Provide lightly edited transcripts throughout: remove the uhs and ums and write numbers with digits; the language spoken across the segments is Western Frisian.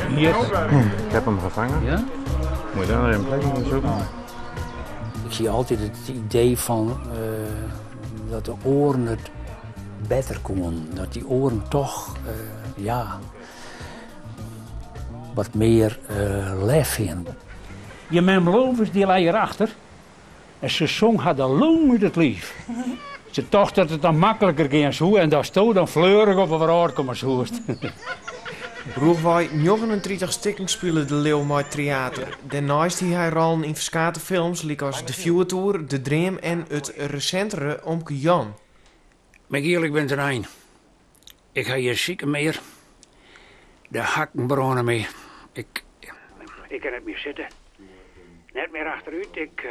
Hier, ik heb hem gevangen. Ja? Moet je daar een plekje voor zoeken? Ik zie altijd het idee van dat de oaren it better koenen. Dat dy oaren toch, ja, wat mear lef hienen. Je mem Lovis dy lei hjirachter en se song har de long út it liif. Se tocht dat it dan makliker gean soe en datsto dan fleurich op 'e wrâld komme soest. Rûchwei 39 stikken spile De Leeuw mei Tryater. Dêrneist hie hy rollen yn ferskate films lykas De Fjoertoer, De Dream en it resintere Omke Jan. Michiel, ik bin terein. Ik ha gjin siken mear. De hakken brâne my. Ik, ik kin net mear sitte. Net mear achterút. Ik,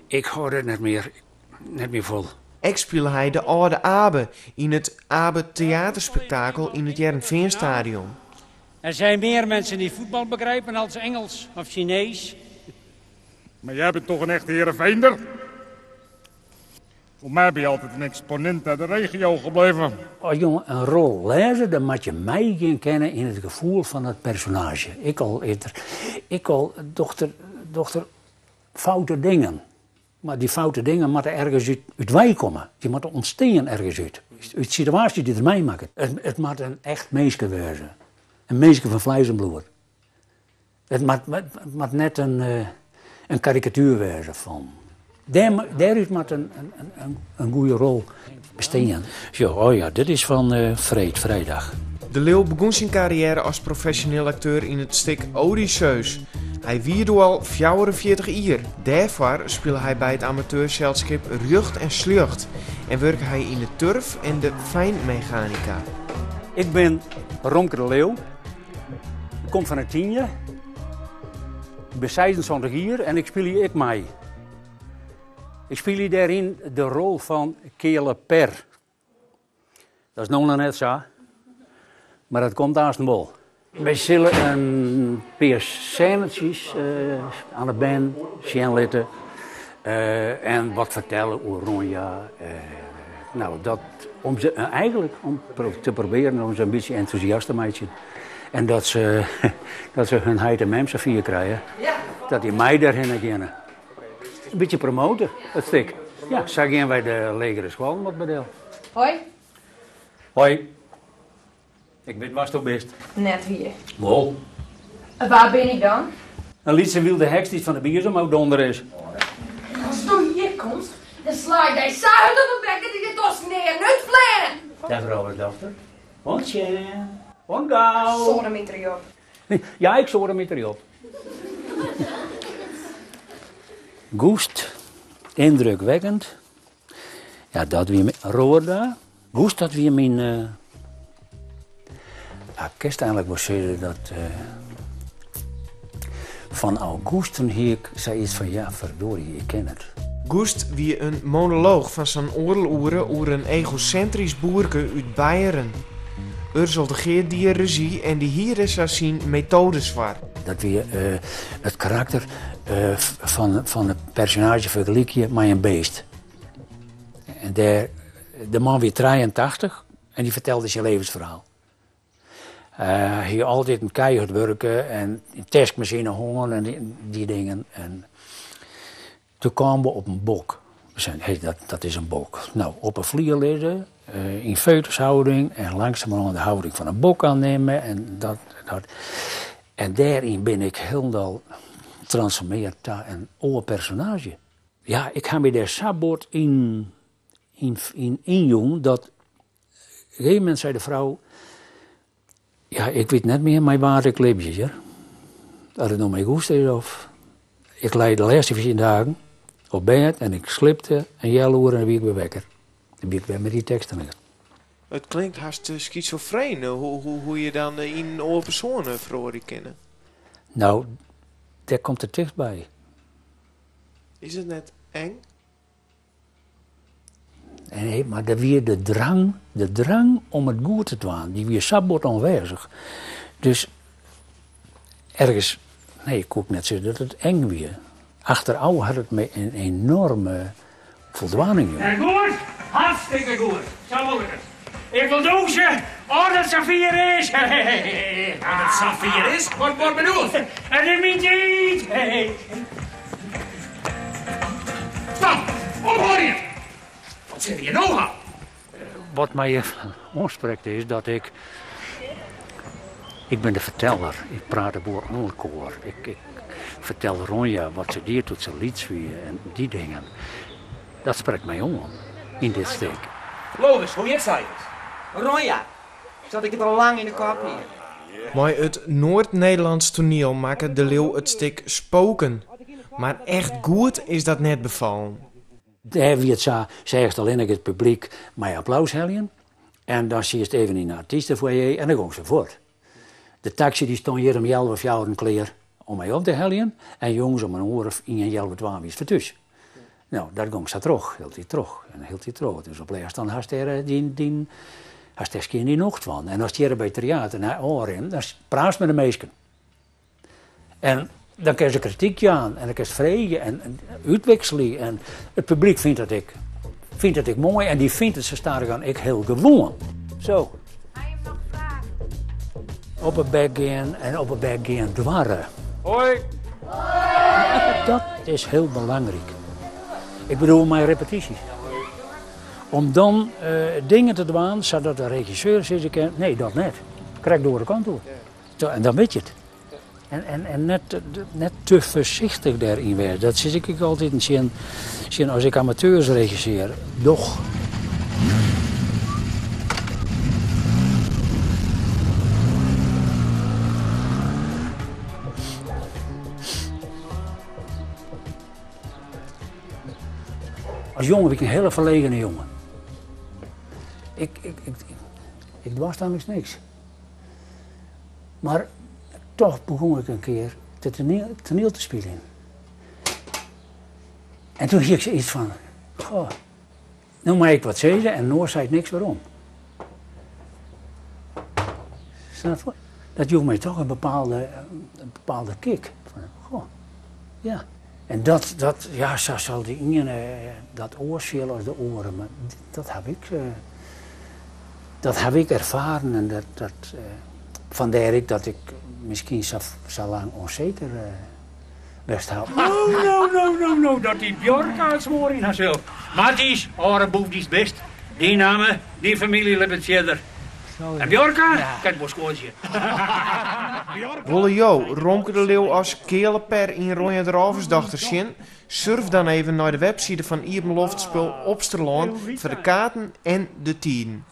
ik hâld it net mear, net mear fol. Ek spile hy de âlde Abe yn it Abe Teaterspektakel yn it Hearrenfeanstadion. Er zijn meer mensen die voetbal begrijpen als Engels of Chinees. Maar jij bent toch een echte Heerenveender? Voor mij ben je altijd een exponent uit de regio gebleven. As jo in rol lêze, dan moatte je meigean kinne yn it gefoel fan it personaazje. Ek al is der, ek al docht er, docht er foute dingen. Mar dy foute dingen moatte ergens út, út wei komme. Dy moatte ûntstean ergens út. Út situaasjes dy't er meimakket. It, it moat in echt minske wêze. In minske fan fleis en bloed. It moat, it moat net in, in karikatuer wêze fan. Dêr, dêrút moat in, in, in goede rol bestean. Sjoch, oh ja, dit is fan uh, Freed, Vrijdag. De Leeuw begûn syn karriêre as profesjoneel akteur yn it stik Odysseus. Hy wie doe al 44 jier. Dêrfoar spile hy by it amateurselskip Rjocht en Sljocht en wurke hy yn de turf en de fynmeganika. Ik bin Romke de Leeuw. Ik kom fan 'e Tynje. Ik bin 76 jier en ik spylje ek mei. Ik spylje dêryn de rol fan Keale Per. Dat is no noch net sa, mar dat komt aansten wol. Wy sille in pear sênetsjes oan de bern sjen litte en wat fertelle oer Ronja. No, dat om se eigentlik om te probearjen om se in bytsje entûsjast te meitsjen. En dat se, dat se hun heit en mem safier krije dat dy mei dêrhinne geane. In bytsje promote, it stik. Ja, sa gean wy de legere skoallen wat by del. Hoi. Hoi. Ik wit wasto bist. Net wier. Wol. Wa bin ik dan? In lytse wylde heks dy't fan de biezem ôfdondere is. Asto hjir komst, dan sla ik dy sa hurd op 'e bek dat dy de tosken nea nut fleane. Dag roversdochter. Oant sjen. Oant gau. Soademiterje op. Ja, ik soademiterje op. Goest, indrukwekkend. Ja, dat wie Roorda. Goest, dat wie myn. Ja, kinst eigenlik wol sizze dat. Fan Augusten hie ik sayts fan ja, verdorie, ik ken it. Goest wie in monolooch fan sa'n oardel oere oer in egosintrysk boerke út Beieren. Ursel de Geer die rezjy en dy hie der sa syn metoades foar. Dat wie it karakter fan it personaazje fergelykje mei in beest. En dêr, de man wie 83 en dy fertelde syn levensferhaal. Hy hie altyd in keihard wurke en in terskmasine hân en dy dingen. En toen kamen we op in bok. We seinen, hey, dat is in bok. No, op 'e flier lizze, yn foetushouding en langsumerhân de houding fan in bok oannimme en dat, dat. En dêryn bin ik hielendal transformeard ta in oar personaazje. Ja, ik ha my dêr sa bot yn, yn, yn ynjûn dat op in gegeven momint sei de frou, ja, ik wit net mear mei wa't ik libje hjir. As it no mei Goest is of... Ik lei de lêste 14 dagen op bêd en ik sliepte in healoere en dan wie ik wer wekker. Dan wie ik wer mei dy teksten net. It klinkt hast skizofreen, hoe je dan yn in oar persoan feroarje kinne. No, dêr komt it tichtby. Is it net eng? Nee, mar der wie de drang, de drang om it goed te dwaan, dy wie sa bot oanwêzich. Dus ergens, nee, ik koe ek net sizze dat it eng wie. Achterôf hat it my in enorme Foldwaning jûn. En goed, hartstikke goed. Sa wol ik it. Ik wol dûnsje oant it safier is. Oant it safier is? Wat wat bedoelst? It is myn tiid. Stop! Ophâlde! Wat sille je no ha? Wat my hjirfan oansprekt is dat ik. Ik bin de ferteller. Ik praat de boel oan elkoar. Ik, ik fertel Ronja wat se die doe't se lyts wie en dy dingen. Dat sprekt my oan yn dit stik. Lovis, hoe hjit sy? Ronja, sa't ik it al lang yn de kop hie. Mei it Noord-Nederlands Toaniel makke De Leeuw it stik Spoken, mar echt goed is dat net befallen. Dêr wie it sa, seachst allinnich it publyk mei applaus heljen en dan siest even yn de artystefoyer en dan gong se fuort. De taksy dy stond hjir om healwei fjouweren klear om my op te heljen en jûns om in oere of ien, healwei twaen wiest wer thús. No, dat gong sa troch, hieltyd troch en hieltyd troch. Dus op lêst dan hast dêr dyn, dyn, hast dêr skjin dyn nocht fan. En ast hjir by it Tryater nei ôfrin, dan praatst mei de minsken. En dan kinst se krityk jaan en dan kinst freegje en, en útwikselje. En it publyk fynt dat ek, fynt dat ek moai en dy fynt it sa stadichoan ek hiel gewoan. Zo. Op 'e bek gean en op 'e bek gean doarre. Hoi! Dat is hiel belangryk. Ik bedoel mei repetysjes. Om dan dingen te dwaan sadat de regisseur sizze kin, nee dat net. Krekt de oare kant oer. En dan wit je it. En, en, en net, net te foarsichtich dêryn wêze. Dat sis ik ek altyd tsjin, tsjin as ik amateurs regissear. Doch. As jonge wie ik in hiele ferlegene jonge. Ik, ik, ik, ik doarst eins niks. Mar toch begûn ik in kear te toaniel te spyljen. En toen hie ik sayts fan, goh, no mei ik wat sizze en in oar seit niks werom. Snap je? Dat joech my toch in bepaalde kick. Fan, goh, ja. En dat, dat, ja, sa sil de iene dat oars fiele as de oare, mar dat haw ik, dat haw ik erfaren en dat, dat, fandêr ek dat ik miskien sa, sa lang ûnseker west haw. No, no, no, no, no, dat dy Bjorka it smoar yn ha sil. Matthys, âlde boef dy'tst bist, dyn namme, dyn famylje libbet fierder. En Bjorka kin it wol skoadzje. Wolle jo Romke de Leeuw as Keale Per yn Ronja de Rôversdochter sjen? Surf dan even nei de webside fan Iepenloftspul Opsterlân foar de kaarten en de tiden.